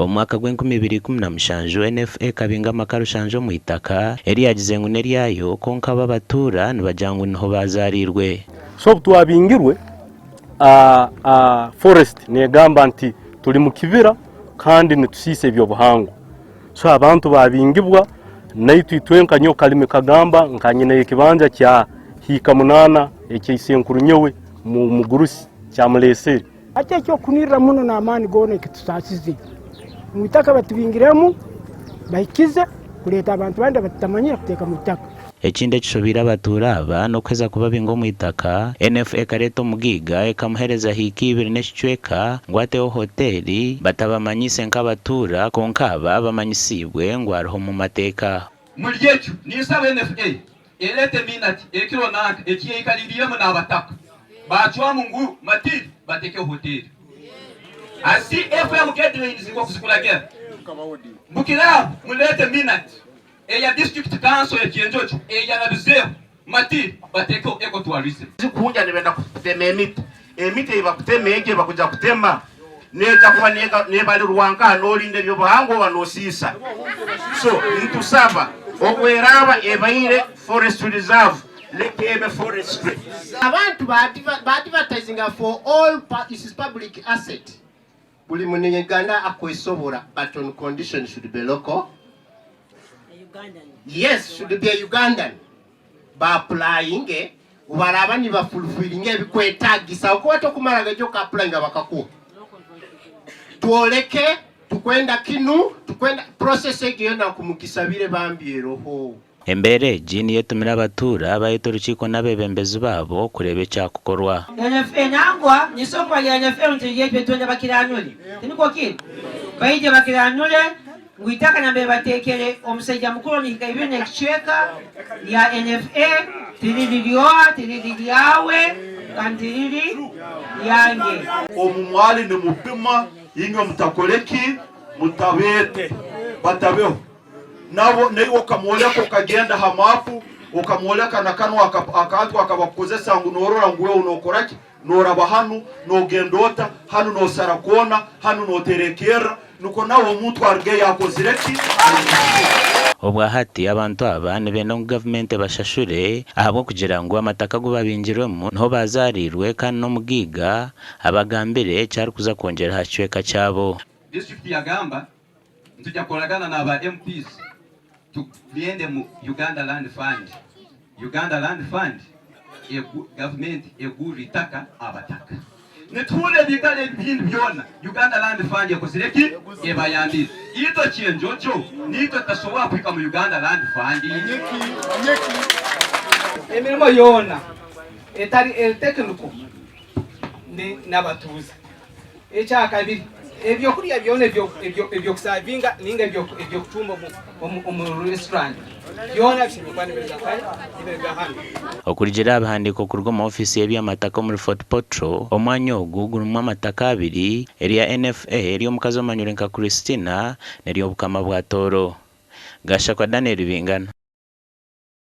Omu mwaka gw'enkumi ibiri ikumi na mushanju, NFA ekabinga amaka rushanju omu itaka eri yaagize ngu n'eryayo kwonka bo abatuura nibagira ngu niho baazaariirwe. So obu twabingirwe, forest negamba nti turi mu kibira kandi nitusiisa eby'obuhangwa. So abantu babingibwa naitwe itwenka nyowe Kalimi Kagamba nka nyine ekibanja kya hiika munaana ekya isenkuru nyowe mugurusi kyamuleesere. Hati eky'okunirira muno n'amaani goona ekitusaasize ngu itaka batubingiremu bahikize kureeta abantu abandi abatutamanyire kuteeka mu itaka. Ekindi ekishobeire abatuura aba n'okuheza kubabinga omu itaka, NFA ekareeta omugaiga ekamuheereza hiika ibiri n'ekicweka ngu ateho hoteeri batabamanyiise nk'abatuura kwonka aba bamanyisiibwe ngu ariho omu mateeka. Muri ekyo, ninsaba NFA ereete minati ekiro nanka eki yaikaririiremu n'abataka baacwamu ngu Matiri bateekeho hoteeri. As CFM guidelines nk'oku zikuragira, Bukiraabu mureete minati eya District Council ya Kyenjojo eyarabizeho Matiri bateekeho Eco Tourism. Zikuhungya nibenda kutema emiti. Emiti ei bakutema egyo ei bakuja kutema neija kuba nebarirwa nkaha norinda eby'obuhangwa oba nosiisa. So nitusaba obu eraaba ebaire forest reserve leka ebe forestry. Abantu ba advertisinga for all is public asset buli munyuganda akwesobora but on condition should be local yes should be a Ugandan ba applyinge baraba niba fulfillinga ebikwetagisa ahabw'okuba tokumara gaija oka applyinga bakakuha twoleke tukwenda kinu tukwenda process egyo yona nkumugisabire bambi eroho. Embeera egi niyo etumire abatuura bayeta orukiiko n'abeebembezi baabo kureeba ekyakukorwa. NFA nangwa ninsobola kubagira NFA ngu turi etwe twena bakiranure tinikwo kiri? Baije bakiranure ngu itaka nambere batekere omusaija mukuru onu hika ibiri nekicweka rya NFA tiriri ryoha tiriri ryawe kandi tiriri ryange. Omu mwali nimupima, inywe mutakore ki? Mutabeete, batabeho. Nabo naiwe okamwoleka okagenda ha maapu okamwoleka na kanu akantu akabakukozesa ngu norora ngu wewe nokora ki noraba hanu nogenda ota hanu nosara koona hanu noterekerra nukwo nawe omuntu arugeyo akozire ki Obwahati abantu aba nibenda ngu gavumenti ebashashure ahabw'okugira ngu amataka agu babingirwemu niho bazaariirwe kandi n'omugaiga abagambire eki arikuza kwongyera aha kicweka kyabo. Disiturikiti yagamba Nitujja kukoragana naba MPs tugende mu Uganda Land Fund. Uganda Land Fund gavumenti egurra itaka abataka. Nituhurra ebiikaro ebindi byona Uganda Land Fund ekozire ki? Ebayambire. Itwe Kyenjojo niitwe tutasobora kuhika mu Uganda Land Fund? Emirimo yoona etari technical ni n'abatuuze. Ekyakabiri, ebyokurya byona eby'okusavinga ninga eby'okucumba omu restaurant byona bishemereire kuba nibiruga nkahi? Nibiruga hanu. Okurugiirira aha bihandiiko kuruga omu ofiisi y'eby'amataka omuri Fort Portal, omwanya ogu gurimu amataka abiri, erya NFA ery'omukazi omanyirwe nka Christina n'ery'Obukama bwa Tooro. Gashakwa Daniel Bingana.